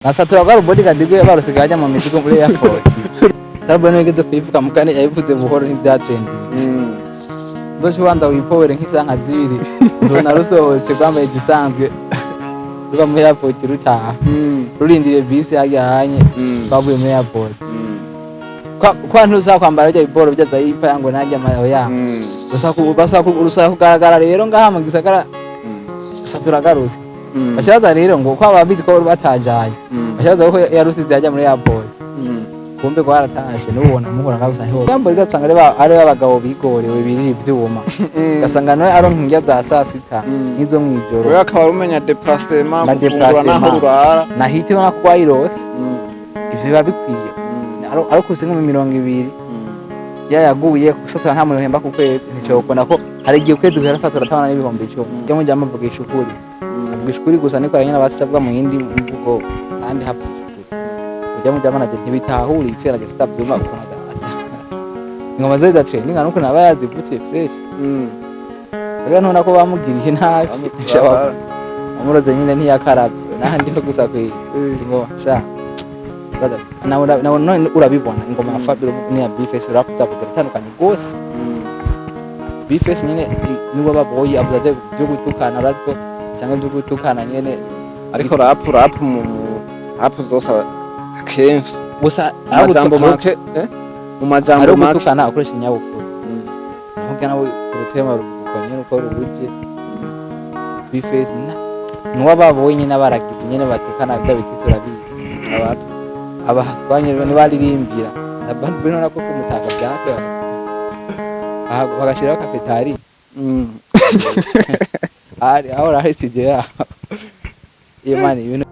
Nasatura rwa bodyguard rwe barusigaye ajya mu mizigo muri airport. Starboy niwe yigeze kuyivuga mukane, yabivuze buhoro ntivyatrendinze. Nzoca ubanza wipowere nk'isaha nka zibiri, nzobona rusohotse rwambaye igisanzwe ruva muri airport rutaha, rurindiriye bisi harya hanye twavuye muri airport. Kwa ntusaba kwambara birya biboro bya zayipa ngo najya amayo ya rusaba kugaragara rero ngaha mu gisagara. Satura garutse, bacabaza rero ngo ko ababizi ko batajanye, bacabaza ko yarusize yajya muri airport, kumbe ko haratashe. N'ubona muhura ngaho gusa ntiwo yambaye, ugasanga ari abagabo bigorewe birira ivyuma, ugasanga nawe aronka indya za saa sita n'izo mw'ijoro. Wewe akaba umenya déplacement, Na gufungura naho déplacement. rurara. Nahite ubona ko rwayirose, ivyo biba bikwiye ariko usenga mu 20 yayaguye satura nta muntu uhemba ku kwezi, nticokunda ko hari igihe ukwezi guhera satura atabona n'10,000. Iyo mujya muvugisha ukuri, avugisha ukuri gusa, niko nyine basi avuga mu yindi mvugo kandi havugisha ukuri. Ujya mujya manager ntibitahuritse, arageze atabyumva ukuntu ingoma ze zidatrendinga n'ukuntu aba yazivutse fresh. Rega ntubona ko bamugiriye nabi, amuroze nyine ntiyakaravye n'ahandi ho gusa kwi ingoma sha brother, nawe none urabibona ingoma ya Fabio n'iya Bface, rap zabo ziratandukanye rwose. Bface nyine niwe baboyi avuze aje byo gutukana, urazi ko usanga ibyo gutukana nyene. Ariko rap mu rap zose akenshi gusa mu majambo make, mu majambo hariho make. Gutukana ukoresha inyabupfura, nkuko nawe urutema ruvuga nyene uko rubuje. Bface nuwo baboyi nyine abaragize nyene batukana bya bitutsi, urabizi. Abantu Abatwanye nibaririmbira na band boy none ko kumutanga byanse bagashiraho kafetari ari aho hari studio yaho iyo mani ibintu.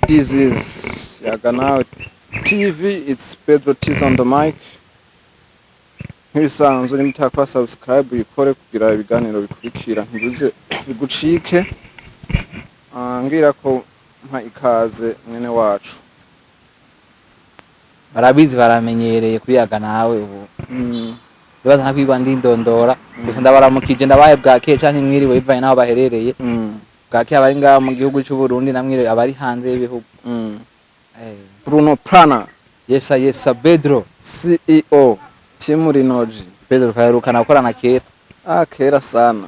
This is Yaga Nawe TV, it's Pedro T's on the mic. Nk'ibisanzwe, niba utakora subscribe uyikore kugira ibiganiro bikurikira ntibuze bigucike. Ah, ngira ko mpa ikaze mwene wacu. Barabizi, baramenyereye kuri Yaga Nawe ubu. Ibibazo nka kwigwa ndindondora gusa, ndabaramukije, ndabaye bwakeye canke mwiriwe bivanye n'aho baherereye. Bwakeye abari ngaha mu gihugu c'u Burundi, namwiriwe abari hanze y'ibihugu. Bruno Prana. Yesa yesa, Pedro. CEO Team Rinoji. Pedro, twaherukana gukorana kera. Ah, kera sana.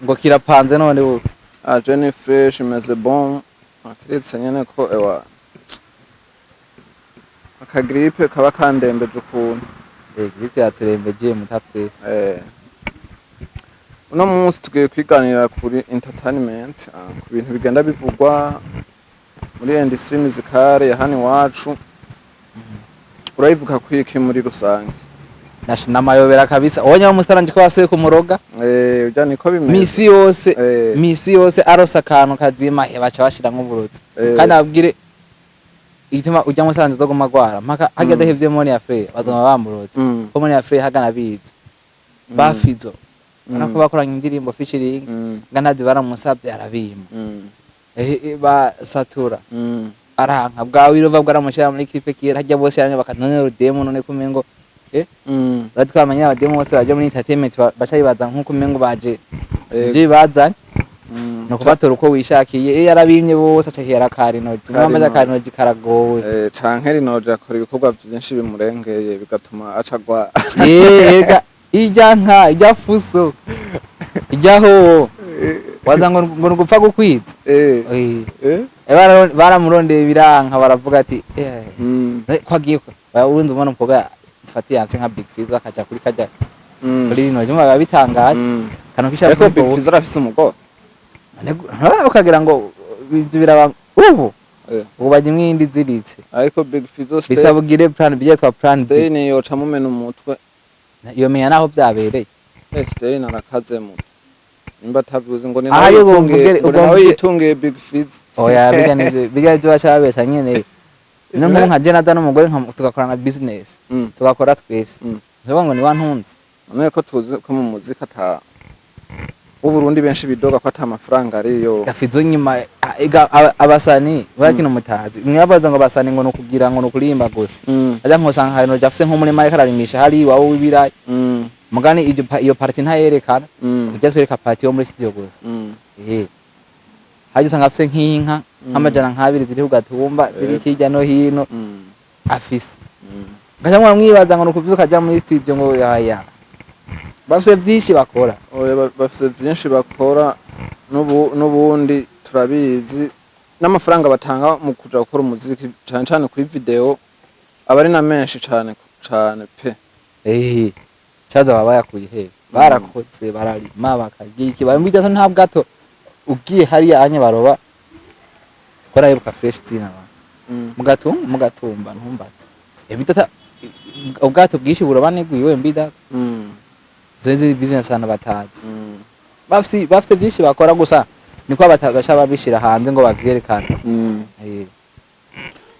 Ngo kirapanze none ubu? Ah, Jenny Fresh imeze bon. Akiretse nyene ko ewa akagripe kaba kandembeje ukuntu. Grippe yaturembeje muta twese. Uno munsi tugiye kwiganira kuri entertainment, ku bintu bigenda bivugwa muri industrie musicale ya hano iwacu. Urayivuga kwiki muri rusange? Namayobera kabisa, ubonye wa mustaranje ko basuye kumuroga. Urya niko bimeze. Misi yose, misi yose arose akantu kazima, baca bashiramwo uburozi. Kandi abwire igituma ujya musaranje azoguma agwara mpaka harya adahevye Monia Frere, bazoma bamuroze. Ko Monia Frere hagana abizi bafizo ubona ko bakoranye indirimbo featuring, nganazi baramusavye arabima. Ba Satura aranka bwa Wirova bwaramushira muri clip kera harya, bose yaramye bakanone rudemo none kumengo uratwamenya abademo bose baje muri entertainment baca bibaza nkuko umengo baje ivyo bibazanye no kubatora uko wishakiye. Iyo yarabimye bose aca hera karinoji mwamaze. Karinoji. Karinoji karagowe. Canke Rinoji akora ibikorwa vyinshi bimurengeye bigatuma acagwa. Yega ijya nka ijya fuso ijya hoho waza ngo nugupfa gukwiza. Baramurondeye biranka, baravuga ati ko agiye urunze ubona umukobwa dufatiye hanze nka Big Fizzo akaja kuri kajya kuri rino juma, biba bitangaje. Kantu kisha. Ariko Big Fizzo arafise umugore. Ukagira ngo ibyo biraba ubu. Ubu bajya imwe iziritse. Ariko Big Fizzo bisaba ugire plan B yitwa plan B. Stein yoca mumena umutwe. Yomenya naho byabereye. Stein arakaze mu nimba atavuze ngo ni Aha nawe yo yitungiye ubwo ngo ni nawe yitungiye Big Fizzo. Oya, bijya nivyo bijya byo baca babesha nyene. No nko nka Jenada n'umugore tugakorana business, tugakora twese, ndavuga ngo ni wantunze. None ko tuzi ko mu muziki ata w'Uburundi benshi bidoga ko ata mafaranga ariyo. Gafizo nyuma abasani bakino mutazi mwabaza ngo abasani ngo nukugira ngo nukurimba gusa, aja nkosanga hari no jafise nk'umurima ariko ararimisha hari iwawe w'ibirayi. Mugani ibyo iyo partie ntayerekana. Ujya twereka partie yo muri studio gusa. Haje usanga afise nk'inka nk'amajana nk'abiri ziri ku gatumba, ziri hirya no hino. Afise ngaca mwibaza ngo nukuvyuka aja muri studio, ngo yaya, bafise vyinshi bakora. Oya, bafise vyinshi bakora. N'ubundi turabizi n'amafaranga batanga mu kuja gukora umuziki, cane cane kuri video, aba ari na menshi cane cane pe. Caza baba bayakuye he? Barakoze, bararima, bakagira iki, bambwira nta bwato ugiye hariya anye baroba kora yibuka fresh zina ba mugatumba, mugatumba ntumbatse ebitata ubwato bwinshi buroba nigwiwe mbida. Zo zi business abantu batazi. Bafise byinshi bakora, gusa niko baca babishira hanze ngo bavyerekane.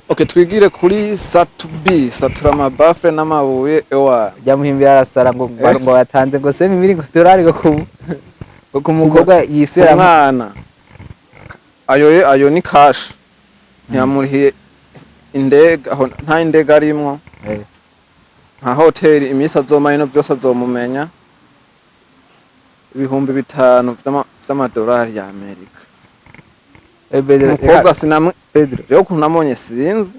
Okay, twigire kuri Sat-B, satura amabafe n'amabuye ewa. Ryamuhimbira arasara ngo ngo yatanze ngo 5 mille ngo dolari ngo ku mukobwa yisera. Umwana ayo ayo ni cash, ntiyamurihiye indege, aho nta indege arimwo, nta hoteli, iminsi azomara ino byose azomumenya. 5000 vy'amadolari ya Amerika. Pedro, Umukobwa sinamwe Pedro. Jewe ukuntu namubonye, sinzi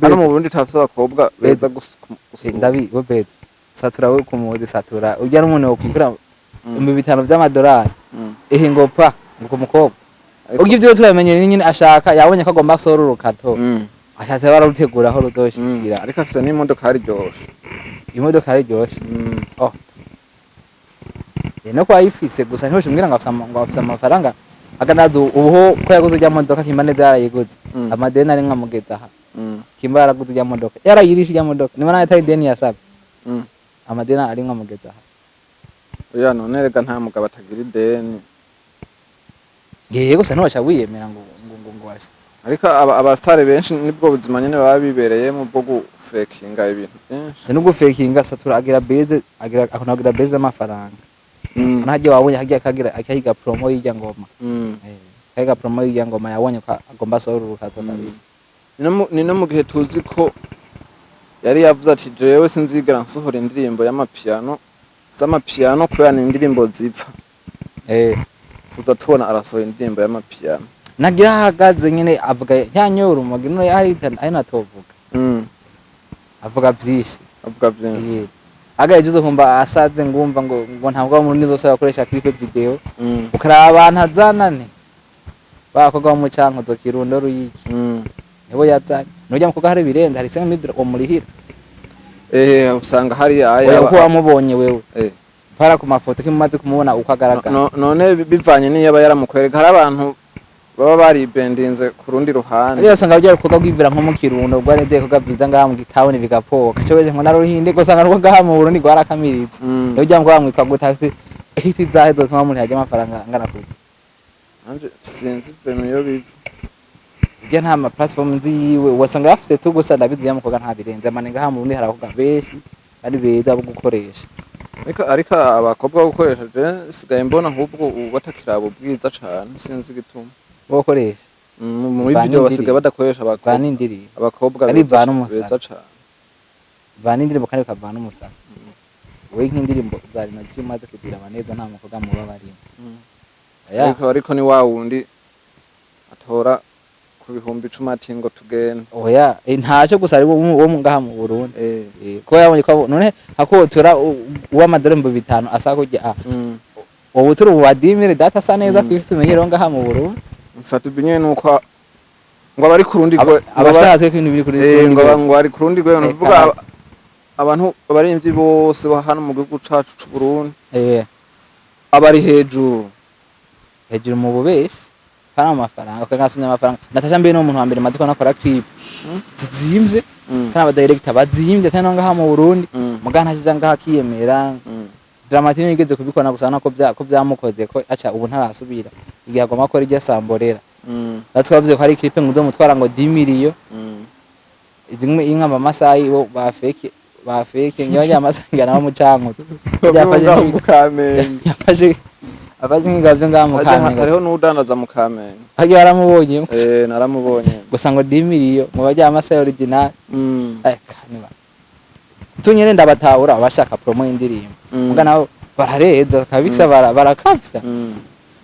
hano mu Burundi turafise abakobwa beza gusumba. Ndabi we Pedro, satura we kumuzi, satura urya n'umuntu wokwigura 5000 vy'amadolari. Ehe, ngo pa ngo ku mukobwa. Ubwo ibyo turamenyere nyine, ashaka yabonye ko agomba gusohora urukato, ashatse bararutegura aho ruzoshikira. Ariko afise n'imodoka iryoshe. Imodoka ariryoshe. Oh. No kuba ayifise gusa ntiwoshobora ngo afise ngo afise amafaranga aganaza ubuho ko yaguze rya modoka. Kimba neza yarayiguze, amadeni ari nkamugeza aha. Kimba yaraguze rya modoka, yarayirishe rya modoka, niba nayo atari ideni yasabye, amadeni ari nkamugeza aha. Oya, none rega nta mugabo atagira ideni. Yego, gusa ntiwaca wiyemera ngo warashe. Ariko abasitari benshi nibwo buzima nyene baba bibereyemo bwo gufekinga ibintu byinshi. Si no gufekinga, satura agira beze, agira akunda kugira beze y'amafaranga. Ntagiye wabonye hagiye akagira akahiga promo y'irya ngoma. Akahiga promo y'irya ngoma, yabonye ko agomba asohora urukato kabisa. Ni no mu gihe tuzi ko yari yavuze ati: "Jewe sinzigera nsohora indirimbo y'amapiano z'amapiano kubera ni indirimbo zipfa." Tuza tubona arasohora indirimbo y'amapiano. Nagira ahagaze nyine avuga yanyoye urumogi none hari ari natovuga. Avuga vyinshi. Avuga vyinshi. Agaye juze kumva asaze, ngumva ngo ntabwo mu nizo zose bakoresha clip video. Ukaraba abantu azana nte bakobwa bo mu Cankuzo, Kirundo, Ruyigi, nibo yazanye. Nujya mukobwa hari birenze, hari 5 mille umurihira. Usanga hari aya Oya, uko wamubonye wewe, para ku mafoto kimumaze kumubona uko agaragara. None bivanye n'iyo aba yaramukwereka, hari abantu baba baribendinze ku rundi ruhande. Ariyo usanga byari ibikorwa bwivira nko mu Kirundo, bwo ari ibikorwa byiza ngaha mu gitawuni bigapoka cyo beje ngo naruhinde, gusanga rwo ngaha mu Burundi rwarakamiritse. Niyo ujya ngo bamwitwa gute, afite hiti zahe zotuma umuntu yarya amafaranga angana gute? Nanje sinzi vraiment iyo biva. Ujya nta ma platform nzi yiwe, wasanga yafise tu, gusa ndabizi yamukoga nta birenze amane. Ngaha mu Burundi hari abakobwa benshi kandi beza bo gukoresha. Ariko abakobwa bo gukoresha, je sigaye mbona ahubwo ubu batakiraba ubwiza cane, sinzi igituma. Bo gukoresha. Muri Vana video indirimbo. basigaye badakoresha abakobwa vana indirimbo. Abakobwa Kandi beza vana umusara. Beza cane. Vana indirimbo kandi ukavana umusara we, nk'indirimbo za Rino G umaze kugira neza, nta mukobwa muba barimo. Oya. Ariko ni wa wundi atora ku 10,000 ati ngo tugende. Oya, ntacyo, gusa ari wo ngaha mu Burundi. Ko yabonye ko none hakotora uw'amadolari 5000 asa kurya, ubu turi ubu badimire data asa neza, kuko tumenyere ngaha mu Burundi. Sat-B nyene nuko ngo abari ku rundi Abasaza ko ibintu biri kuri ngo ari ku rundi rwego, nukuvuga abantu abarimvyi bose bo hano mu gihugu cacu c'u Burundi abari hejuru. Hejuru mu bubeshi kandi amafaranga ukagasumya amafaranga. Natasha mbere ni umuntu wa mbere maze kubona akora clip zizimvye, kandi aba director bazimvye atari no ngaha mu Burundi. Muga ntakija ngaha akiyemera. Dramatine yigeze kubikora gusa nako bya ko byamukoze ko aca ubu ntarasubira igihe agomba akora iryo samborera. Natwe twavuze ko hari clip ngo uzomutwara ngo 10 miliyo. Zimwe inka amasayi bo bafeke bafeke ngiyo ya masayi ngana mu Cankuzo yafashe. Ngaho mu Kamenge. Yafashe afashe nk'ingavyo ngaha mu Kamenge. Hariho n'udandaza mu Kamenge. Harya waramubonye? Naramubonye. Gusa ngo 10 miliyo mu bajya amasayi original. Kaniba. Tunyene ndabatahura abashaka promo y'indirimbo, muga nabo barareza kabisa, barakavya.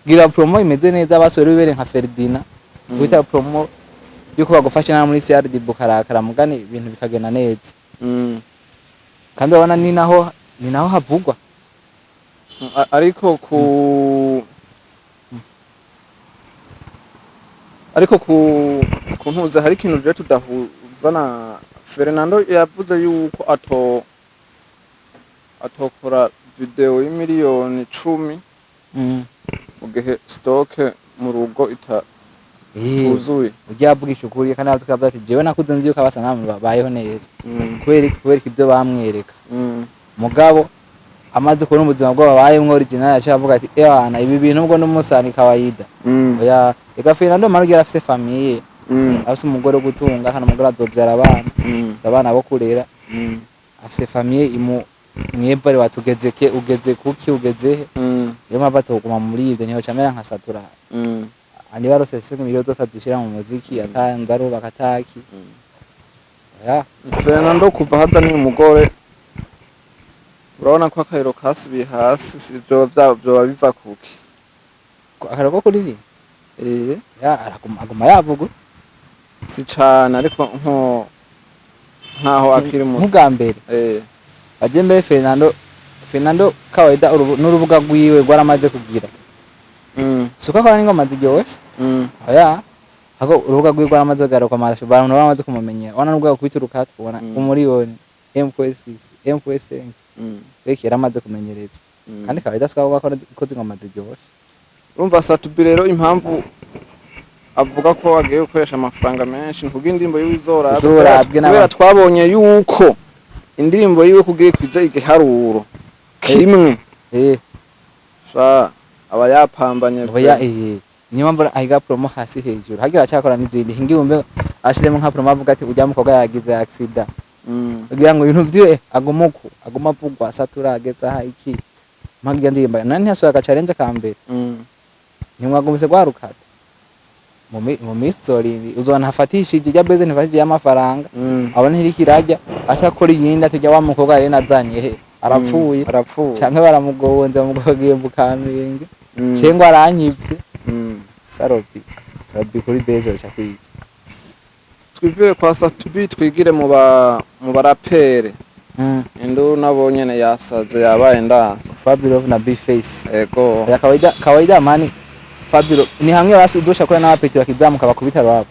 Gira promo imeze neza, basore bibere nka Ferdinand, guhita promo yuko bagufasha na muri CRD bukarakara, mugani ibintu bikagenda neza. Kandi urabona ni naho havugwa. Ariko ku ntuze hari ikintu je tudahuza na Fernando. Yavuze yuko atokora video y'imiliyoni 10 mu gihe stock mu rugo ituzuye. Ujya avugisha ukuri, kandi avuga ati jewe nakuze nzi yuko abasa namwe babayeho neza. Kubera iki? Kubera ibyo bamwereka. Mugabo amaze kubona ubuzima bwo babayemwo original, yaciye avuga ati: "Ewana, ibi bintu ubwo n'umusani kawaida." Oya, reka, Fernando Marugira afise famille, afise umugore wo gutunga, kandi umugore azovyara abana, afise abana bo kurera, afise famille imu mwebwe ari watugeze ke, ugeze kuki, ugeze he? Niyo mpamvu atoguma muri ivyo, ntiyoca amera nka Satura. Niba arose se miliyoni zose azishira mu muziki, atanze arubaka ataki. Oya. Fernando kuva hazaniye umugore, urabona ko akayiro kasubiye hasi. Si vyoba vyoba biva kuki? Akararo ko kuririmba? Eh. Ya, araguma aguma yavuga. Si cane, ariko nkaho akiri muto. Nk'ubwa mbere. Baje mbere Fernando kawaida n'urubuga rwiwe rwaramaze kugira, suko akora n'ingoma ziryoshe. Oya, ako urubuga rwiwe rwaramaze kugaruka amarasho, abantu baramaze kumumenyera. Wana n'ubwo kubita urukata ubona umuriyoni M.6 M.5. Reki yaramaze kumenyereza. Kandi kawaida siko avuga ko ikoze ingoma ziryoshe. Urumva Satubi rero, impamvu avuga ko agiye gukoresha amafaranga menshi ni kugira indirimbo yiwe izorabwe. Izorabwe. Kubera twabonye yuko indirimbo yiwe kugira ikwize igiharuro kimwe, sha, aba yapambanye pe. Oya, niyo mpamvu ahiga promo hasi hejuru, hagira acyakora n'izindi hingi, wumve ashiremo nka promo avuga ati ujya mukobwa yagize accident, kugira ngo ibintu vyiwe agume uko aguma avugwa, Satura ageze aha iki mpaga ndirimbo nani ntiyasohoye aga challenge ka mbere. Ntimwagumise rwarukata mu minsi izorindi uzona hafatishije ijya beze, ntifatishije y'amafaranga. Abona ntiriko irajya, aca akora iyindi ati jya wa mukobwa rero nazanye he arapfuye. Arapfuye. Canke baramugonze, bamugogiye mu Kamenge, cengwa aranyivye. Sarobi sarobi kuri beze uca kwiki. Twivire kwa Satubi, twigire mu barapere. Induru nabo nyene yasaze, yabaye ndanse. Fabio na B-Face. Ego. Ya kawaida kawaida mani, Fabio ni hamwe basi uzosha kora n'abapeti bakizamuka bakubita rap.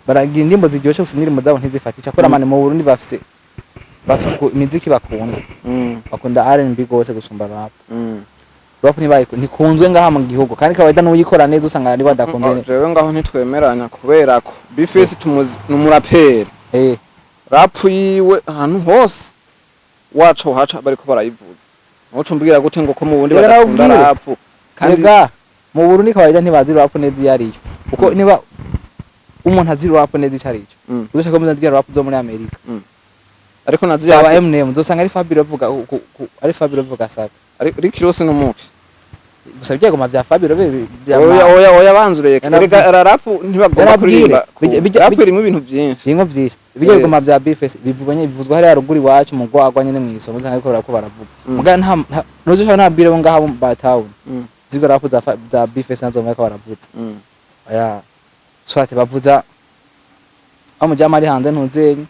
Baragira indirimbo ziryoshe, gusa indirimbo zabo ntizifatisha kora. Mani mu Burundi bafise imiziki bakunda. Bakunda R&B gose gusumba rap. Rap ntibaye ntikunzwe ngaha mu gihugu, kandi kawaida n'uyikora neza usanga ari badakunzwe. Jewe ngaho ntitwemeranya, kubera ko B-Face tumuzi ni umuraperi. Rap yiwe ahantu hose waca uhaca bariko barayivuza. Ntuca umbwira gute ngo ko mu Burundi Reka badakunda nakubwire. rap kandi? Rega mu Burundi kawaida ntibazi rap neza iyo ariyo, kuko niba umuntu azi rap neza icyo arico, uzoshaka ko muzi rap zo muri Amerika, Ariko nazi zaba Eminem, uzosanga ari Fabio avuga ari Fabio avuga saka. Ari Kirosi n'umuki. Gusa byagoma bya Fabio bya Oya, oya, oya, banzureka. Yarabwiye. Erega rap ntibagomba Yarabwire. kuririmba rap irimo ibintu byinshi. Birimwo byinshi. Bijya bigoma bya B-Face bivugwa nyine, bivuzwa hariya ruguru iwacu mu rwagwa nyine mw'isomo, usanga ariko barako baravuga. Muga nta ntuzoshobora nabwire bo ngaha ba town zigo rap za B-Face nazo bariko baravuza. Oya, swati bavuza aho mujama ari hanze, ntuzenye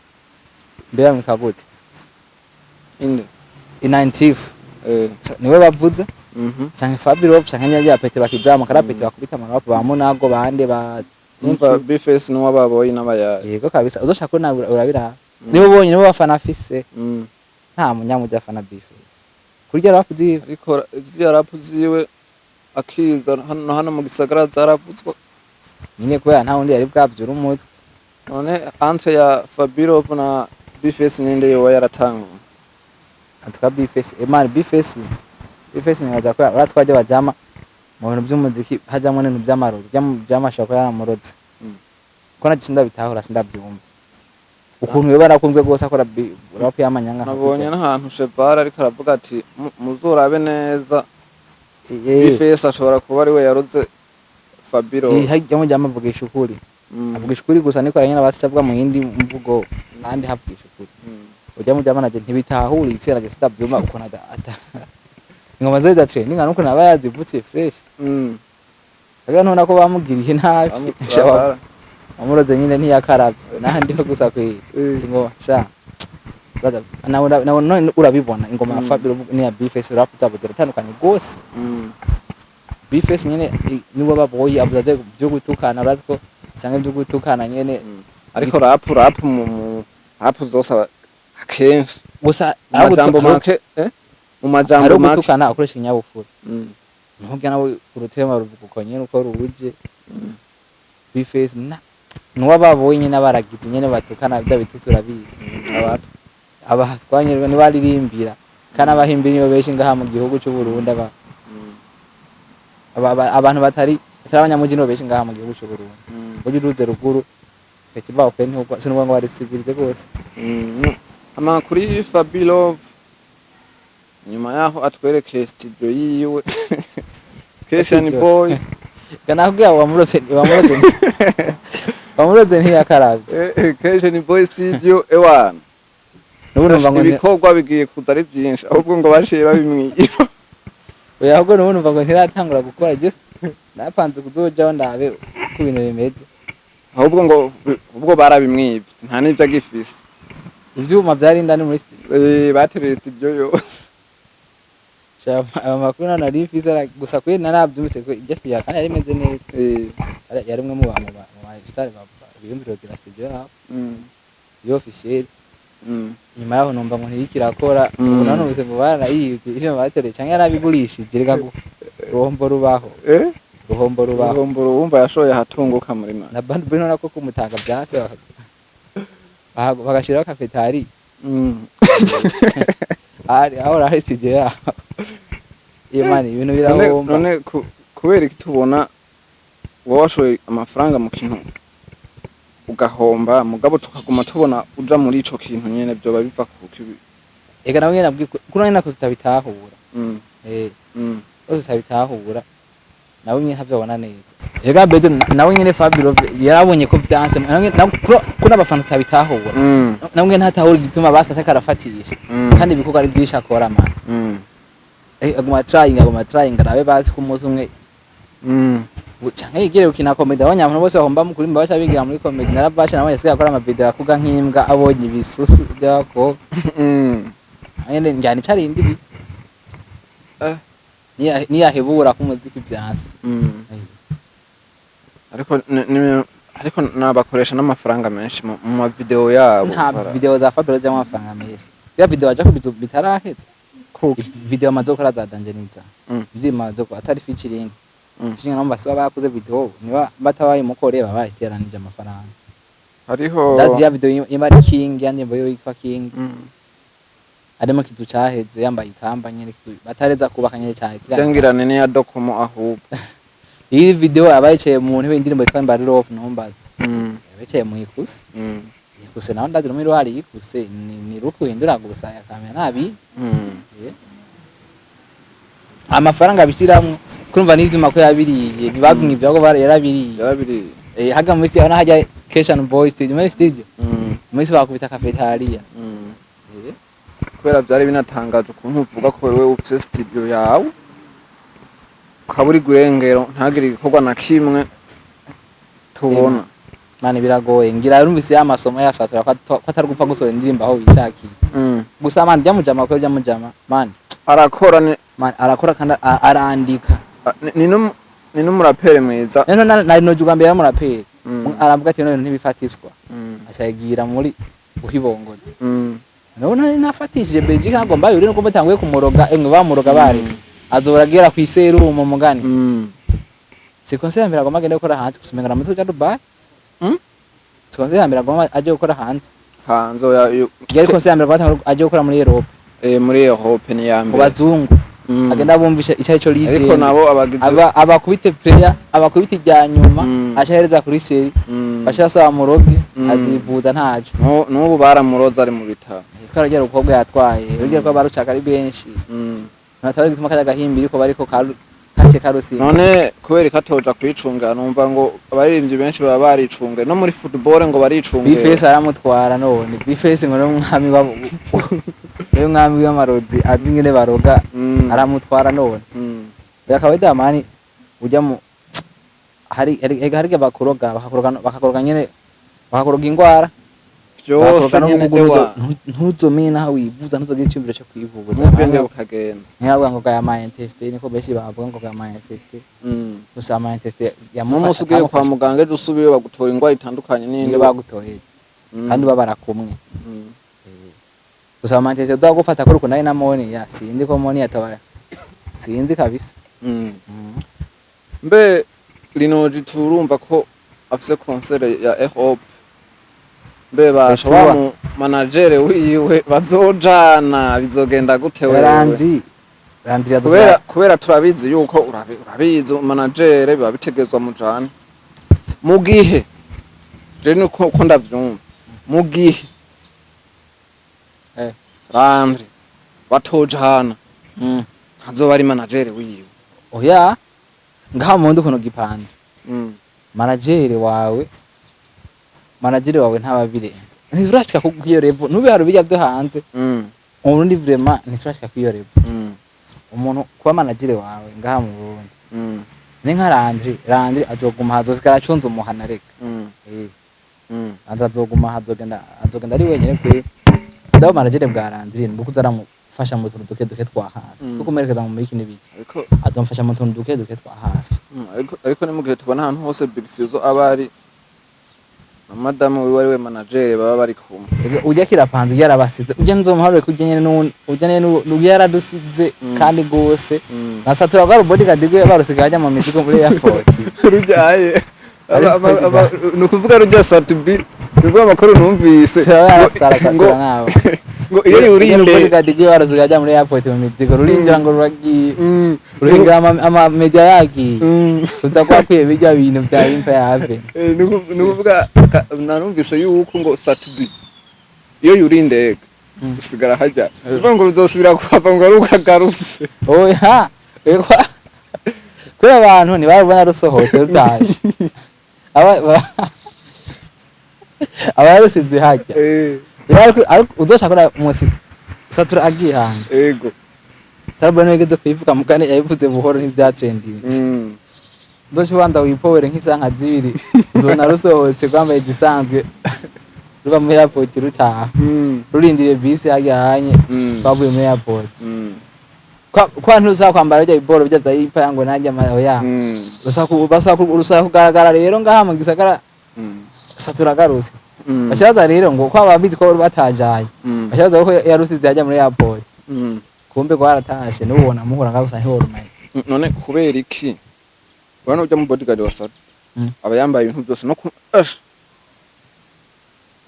mbere bamwita gute? Inde? Inantif. Niwe bavuza, canke Fabio canke nyarya pete bakizamuka rapete bakubita amarapu ba Munago bande ba. Umva, B-Face niwe ababoyi n'abayaye. Yego kabisa, uzoshaka ko urabira nibo bonyine bo bafana afise. Nta munyamuji afana B-Face kurya rap ziwe. Ariko ziriya rap ziwe akiza hano hano mu gisagara zaravuzwe. Nyine kubera nta wundi yari bwavyura umutwe. None entre ya Fabio na B-Face ninde yoba yaratanguye? Antuka B-Face, Emani B-Face nibaza ko uratwajya bajama mu bintu by'umuziki hajamwo n'ibintu by'amarozi by'amashaka ko yaramuroze. Ko naje sindabitahura, sindabyumva ukuntu yoba yarakunzwe rwose akora rap y'amanyanga nka Nabonye kurya. n'ahantu Cheval ariko aravuga ati: "Muzorabe neza, B-Face ashobora kuba ari we yaroze Fabio." Hajya mujama avugisha ukuri. Avugisha ukuri gusa, niko aranyina basi avuga mu yindi mvugo kandi havugisha ukuri. Ujya mu manaje ntibitahuritse, naje sitabyumva ukuntu ata ingoma ze za trending nuko naba yazivutse fresh. Aga ntubona ko bamugiriye nabi. Amuroze nyine ntiyakaravye nahandi ho gusa kwi ingoma sha brother, nawe none urabibona ingoma ya Fabio n'iya B-Face, rap zabo ziratandukanye gose. B-Face nyine niwe baboyi abuza byo gutukana, urazi ko usanga ibyo gutukana nyene. Ariko rap mu rap zose akenshi gusa mu majambo make, mu majambo hari make gutukana ukoresha ikinyabupfura. Ntubwo nawe urutema ruvuga uko nyene uko ruje. B-Face na nuwa baboyi nyene baragize nyene batukana bya bitutsi, urabizi. Abantu Abatwanye nibaririmbira kandi abahimbira nibo benshi ngaha mu gihugu cy'u Burundi, aba abantu batari abanyamuji nibo benshi ngaha mu gihugu cy'u Burundi. Burya uruze ruguru festival kwe ntugwa sinubwo ngo barisigurize gose. Ama kuri Fabilove, nyuma yaho atwerekeye studio yiwe Keshan Studio. Boy. Kanakubwira wamuroze ntiyakaravye. Keshan Boy studio ewana. N'ubu numva ngo Ibikorwa bigiye kuza ari byinshi, ahubwo ngo baciye babimwiba. Oya, ahubwo n'ubu numva ngo ntiratangura gukora, just napanze kuzojaho ndabe uko ibintu bimeze. Ahubwo ngo ubwo barabimwibye nta n'ibyo agifise. Ivyuma vyari indani muri studio? Bateruye studio yose. Sha, ayo makuru nari mfise gusa kuri narabyumvise ko iryo studio kandi yari imeze neza. Yari umwe mu ba star biyumvira kugira studio yabo yo officiel. Nyuma yaho numva ngo ntiriko irakora. Ubu nanumvise ngo barayibye ivyo bateruye canke yarabigurishije, reka ngo ruhombo rubaho. Ruhombo rubaho. Uruhombo wumva yashoye ahatunguka muri make. Na band bino nako kumutanga byatsi bagashiraho cafetaria. Ari aho hari studio yaho iyo mani ibintu birahomba. None kubera iki tubona wowe washoye amafaranga mu kintu ugahomba, mugabo tukaguma tubona uja muri ico kintu nyene, vyoba biva ku kibi? Eka nawe nyene nabwiye kuri nako tutabitahura. Ko tutabitahura, nawe nyene ntavyabona neza. Ega bezo nawe nyene Fabio yarabonye ko vyanse ko n'abafana tutabitahura. Nawe nyene ntatahura igituma basi ataka arafatisha. Kandi ibikorwa ari byinshi akora man. Aguma trying arabe basi ko umunsi umwe canke yigire gukina comedy. Abonye abantu bose bahomba mu kurimba baca bigira muri comedy. Narabasha nabonye asigaye akora amavideo akuga nk'imbwa abonye ibisusu by'abakobwa. Nyene njyana icarindiriye. Niyahebura ko umuziki vyanse. Ariko ariko nabakoresha n'amafaranga menshi mu ma video yabo. Nta video za Fabio zijamwo amafaranga menshi. Ziriya video waja kubizu bitaraheza. Kuki? Video amaze gukora za Dangereza. Video amaze gukora atari featuring. Featuring nabo basiba bakoze video niba batabaye mukore baba bayiteranije amafaranga. Hariho Ndazi ya video imwe ari King, yandi mbo yitwa King. Arimo kizu caheze yambaye ikamba nyene, kizu batareza kubaka nyene cyane kiriya. Yangirane niya Dokomo ahubwo. Iyi video abayicaye mu ntebe, indirimbo yitwa Mbari Love ntumbaze. Abicaye mu ikuse. Ikuse naho ndazi rumwe ruhari ikuse ni rukuhindura gusa ya kamera nabi. Amafaranga abishiramwo kurumva n'ivyuma ko yabiriye, ntibagumye ivyo ahubwo yarabiriye. Yarabiriye. Haga muri studio hajya Keshan Boy studio, muri studio muri bakubita cafetaria. Kubera byari binatangaje ukuntu uvuga ko wewe ufise studio yawe ukaba uri gurengero ntagire igikorwa na kimwe tubona. Mani biragoye, ngira yarumvise ya masomo yasatura ko atari gupfa gusohora indirimbo aho wicakiye. Gusa mani ryamujama ko ryamujama mani. Arakora ni Mani arakora kandi arandika. Ni n'umuraperi mwiza. Rero nari noje ubwa mbere y'umuraperi. Aravuga ati none ntibifatiswa. Acayigira muri guhibongoza. None nafatishije Belgique ntabwo mbaye uri nuko batanguye kumuroga, emwe bamuroga bari azora agera ku iserumu mugani. Si concert ya mbere agomba agende gukora hanze gusa, umenga namutwe uja Dubai. Si concert ya mbere agomba aje gukora hanze. Hanze oya Yari concert ya mbere agomba aje gukora muri Europe. Muri Europe ni ya Mu mbere. bazungu. Agenda abumvisha icyo ari cyo Ariko legend. nabo abagize Aba abakubite player, abakubite irya nyuma. Acahereza kuri seri. Baca basaba muroge. Azivuza ntaco. N'ubu baramuroza ari mu bitaro. Ko aragera umukobwa yatwaye urugero ko barucaka ari benshi. Ntatwara igituma kajya gahimbi ariko bariko Kashe karusimba. None kubera ko atoja kwicunga, numva ngo abaririmbyi benshi baba baricunga, no muri football ngo baricunga. B-Face aramutwara. None B-Face ngo n'umwami wabo, niwe mwami w'amarozi, azi ingene baroga. Aramutwara none. Oya, kawaida man, ujya mu hari bakuroga, bakakuroga nyene, bakakuroga ingwara. Vyose. Bakakuroga Nyene. n'ubugugu. Dewa. Ntuzomenye naho wivuza, ntuzogira iciyumviro co kwivuza. N'ubwenge bukagenda. Ntibavuga ngo gaya ma intestine, ko benshi bavuga ngo gaya ma intestine. Gusa ama intestine N'umunsi ugiye kwa muganga ejo usubiyeyo, bagutora ingwara itandukanye n'indi niyo bagutoye. Kandi babara kumwe. Gusa ama intestine udagufata kuri ukuntu ari na moni ya, sindi ko moni yatabara, sinzi kabisa. Mbe Lino G, turumva ko afise concert ya Europe, mbe basha Etuwa. wa mu manager wiwe bazojana, bizogenda gute wewe? Landry Kubera adusaba. Kubera turabizi yuko urabizi manager biba bitegezwa mujana, mu gihe je nuko uko ndavyumva, mu gihe Landry batojana, ntazoba ari manager wiwe. Oya, ngaha mu wundi ukuntu gipanze, manager wawe ntaba birenze, ntiturashika ku iyo level, nube hari bijya byo hanze. Mu Burundi vraiment ntiturashika ku iyo level. Umuntu kuba manager wawe ngaha mu Burundi, ni nka Landry azoguma, azosigara acunze umuhana reka. Landry azoguma, azogenda ari wenyine kwe. Ndabo manager bwa Landry ni uko aramufasha mu tuntu duke duke twa hafi, two kumuherekeza mu miki n'ibiki. Ariko azomfasha mu tuntu duke duke twa hafi. Ariko ni mu gihe tubona ahantu hose Big Fizzo aba ari na madamu wiwe, ari we manager, baba bari kumwe. Ego, ujya kirapanze, ujya yarabasize, ujya nzomuharure kujya nyene n'uwundi, ujya nyene ujya yaradusize. Kandi gose nasatura bwa bodyguard gwe barusigaye ajya mu mizigo muri airport. Rujyaye ni ukuvuga rujya Sat-B, ni ukuvuga amakuru numvise Yarasara ngo satura nabo. Ngo iyo yuriye indege Bodyguard gwe barusigaye ajya muri airport mu mizigo, rurinjira ngo ruragiye, rurinjira ama media yagiye, uza kwakwiye bijya bintu bya impa yave. Ni ukuvuga narumvise yuko ngo Sat-B iyo yuriye indege usigara hajya, uvuga ngo ruzosubira kuhava ngo ari ukagarutse. Oya, eko kubera abantu ntibarubona rusohotse rutaje, aba yarusize hajya. Ariko uzoshaka kuraba umunsi satura agiye hanze. Starboy niwe kuyivuga mugane, yabivuze buhoro, ntivyatrendinze. Uzoca ubanza wipowere nk'isaha nka 2, uzobona rusohotse rwambaye igisanzwe, ruva muri airport rutaha, rurindiriye bisi harya hanye. Twavuye muri airport. Kwa ntusaba kwambara bijya biboro bijya vya ipa ngo nanjye oya. Rusaba kugaragara rero ngaha mu gisagara. Satura agarutse, bacabaza rero ngo ko ababizi ko batajaye, bacabaza ko yarusize yajya muri airport. Kumbe gwaratashe, n'ubona muhura ngaho gusa ntiworumenya. None kubera iki urabona ujya mu bodyguard wa Sat aba yambaye ibintu byose, no ku ash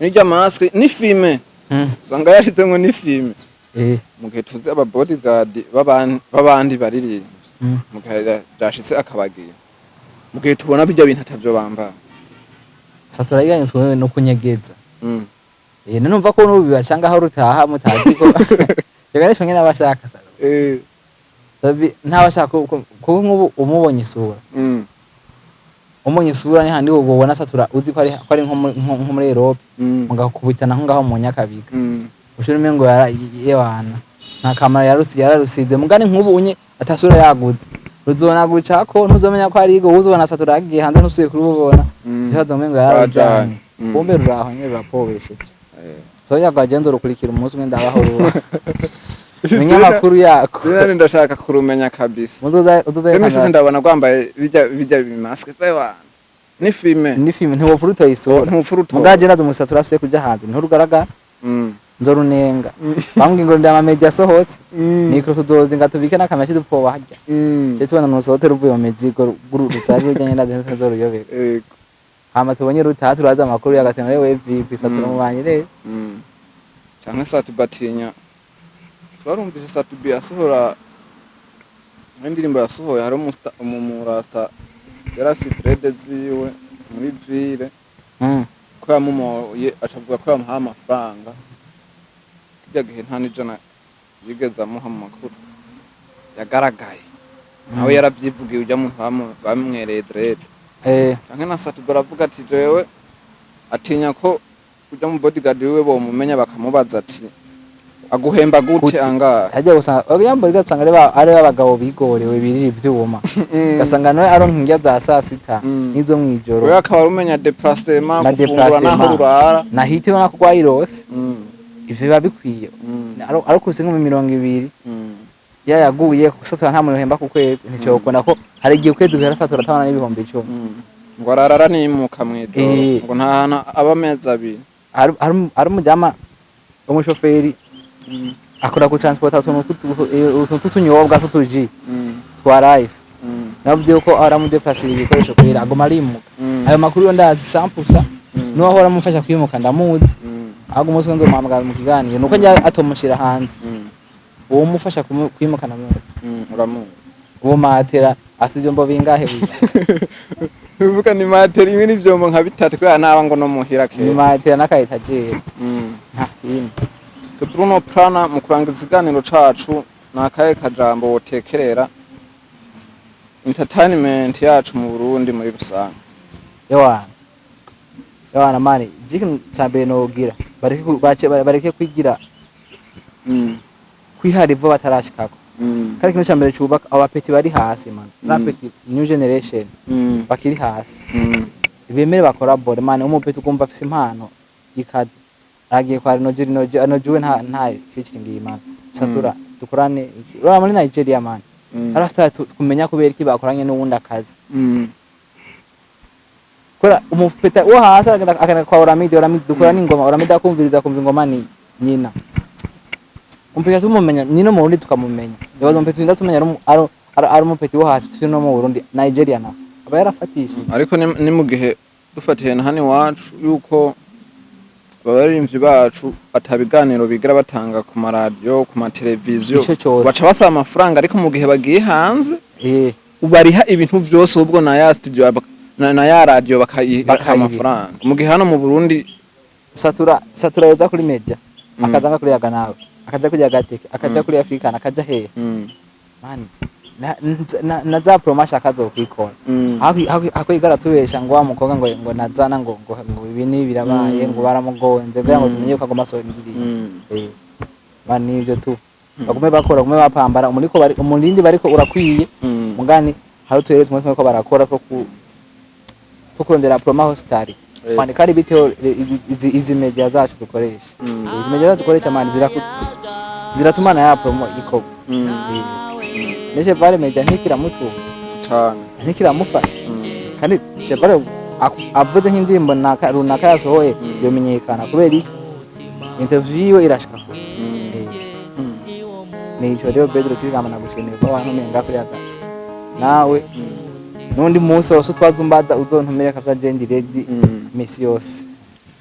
n'irya mask ni fumé, usanga yashizemwo ni fumé, mu gihe tuzi aba bodyguard b'abandi baririmba, mu gihe byashitse akabagira, mu gihe tubona bijya bintu atavyo bambara? Satura yiganye twe no kunyegeza. Numva ko n'ubu bibacanga aho rutaha mutazi ko reka nico nyene abashaka sa. Ntabashaka kuko nk'ubu umubonye isura, umubonye isura ni handi ubona satura uzi ko ari nko muri Europe, mugakubitana nko ngaho mu Nyakabiga, ushira umengo yara yewana nta kamaro, yararusize mugani. Nk'ubu unye atasura yaguze, ruzona gucako ntuzomenya ko ari igo uzobona satura yagiye hanze, ntusuye kurubona. Ikibazo umengo yararujanye. Kumbe ruraho nyene rurapobesheje. Soya gwaje nzorukurikira umunsi umwe, ndabaho ruba menye amakuru yako. Rero ndashaka kurumenya kabisa. Muzoza uzoza. Rero imisi ndabona rwambaye bijya bimaske ewana ni fumé. Ni fumé, ntiwopfa utoyisura. Ntupfa urutora. Mugaje nazo umusatsi urasuye kuja hanze nturugaragara. Nzorunenga bambwiye ngo ndama media asohotse, mikro tuzozinga tubike n'akamera kidupoba harya, cyo tubona nusohotse ruvuye mu mizigo rutari rujyanye na nzoruyobeka. Hama tubonye rutaha, turaza amakuru yagatena wewe VIP satura mubanye rero. Canke Sat-B atinya, twarumvise Sat-B asohora indirimbo yasohoye, hari umurasta yari afise dread ziwe muri ville, ko yamumoye acavuga ko yamuhaye amafaranga, kirya gihe nta n'ijana yigeze amuha mu makuru yagaragaye. Nawe yaravyivugiye, ujya muntu bamwereye dread. Canke na Sat-B aravuga ati jewe atinya ko ujya mu bodyguard wiwe bomumenya, bakamubaza ati aguhemba gute? Gute? Angahe? Hajya gusanga yambaye, ugasanga ari abagabo bigorewe birira ivyuma, ugasanga nawe aronka indya za saa sita n'izo mw'ijoro. Wewe akaba umenya déplacement, Na gufungura, naho déplacement. rurara. Na hiti ubona ko rwayirose. Ivyo biba bikwiye. Ariko usenga mu 20 yaguye satura nta muntu uhemba ku kwezi, nticokunda ko hari igihe ukwezi guhera satura atabona n'10,000. Ngo ararara nimuka mw'ijoro. Ngo nta hantu aba amezi 2. Hari umujama w'umushoferi akora ku transport utuntu tw'utunyobwa tw'utuji twa life. Navuze yuko aramudeplasira ibikoresho kubera aguma arimuka. Ayo makuru yo ndazi sampusa. N'uwahora amufasha kwimuka ndamuzi. Ahubwo umunsi umwe nzomuhamagara mu kiganiro, nuko njya atomushira hanze. Uwo mufasha kwimuka ndamuzi. Uramuzi. Uwo matera asize ivyombo bingahe wibaza? Uvuga ni matera imwe n'ivyombo nka bitatu, kubera naba ngo no muhira Ni kera. matera n'aka étagère, nta kindi. Bruno Plana, mu kurangiza ikiganiro cacu, ni akahe kajambo wotekerera entertainment yacu mu Burundi muri rusange? Yowana yowana mani, ikintu ca mbere nogira, bareke bareke kwigira kwihara ivo batarashikako. Kandi ikintu ca mbere cubaka abo bapeti bari hasi man, petits, new generation bakiri hasi, bemere bakorabore man. Umupeti ugomba afise impano ikaze, aragiye kwa Rinoji, Rinoji, Rinoji we nta featuring iyi man, satura dukorane iki. Urabona muri Nigeria man, hari afite kumenya kubera iki bakoranye n'uwundi akazi. Kubera umupeta wo hasi aragenda kwa Oramide, Oramide dukorane ingoma, Oramide akumviriza, akumva ingoma ni nyina. Umupeta tumumenya ni no mu Burundi tukamumenya. Ibibazo umupeta turinda tumenya ari umupeti wo hasi turi no mu Burundi, Nigeria naho aba yarafatishije. Ariko ni mu gihe dufatiye na hano iwacu yuko abaririmbyi bacu atabiganiro bigira batanga ku maradiyo, ku mateleviziyo, Ico cose. baca basaba amafaranga, ariko mu gihe bagiye hanze ubariha ibintu byose, ubwo na ya studio na ya radio bakayiha Bakayiha. amafaranga, mu gihe hano mu Burundi Satura yoza kuri media, akaza nga kuri yaga nawe, akaja kuri Agateke, akaja kuri African, akaja hehe. Man, na za promo ashaka azokwikora. Ako igara tubesha ngo wa mukobwa ngo nazana ngo ibi ni birabaye, ngo baramugonze kugira ngo tumenye ko agomba asohora indirimbo. Man, nivyo tu bagume bakora, bagume bapambana umuriko bari umurindi bariko urakwiye. Mugani hari uturere tumwe tumwe ko barakora two kurondera promo hostari. Man, kandi bitewe izi media zacu dukoresha. Izi media zacu dukoresha man, ziratuma na ya promo ikorwa. Ne Chevale media ntikiramutunga. Cane. Ntikiramufasha. Kandi Chevale avuze nk'indirimbo runaka yasohoye, yomenyekana kubera iki? Interview yiwe irashika kure. Nico rero, Pedro Tizama, nagushimiye kuba wantumiye ngaha kuri aka nawe. N'undi munsi wose utwazumbaza uzontumire kabisa, je ndi ready misi yose.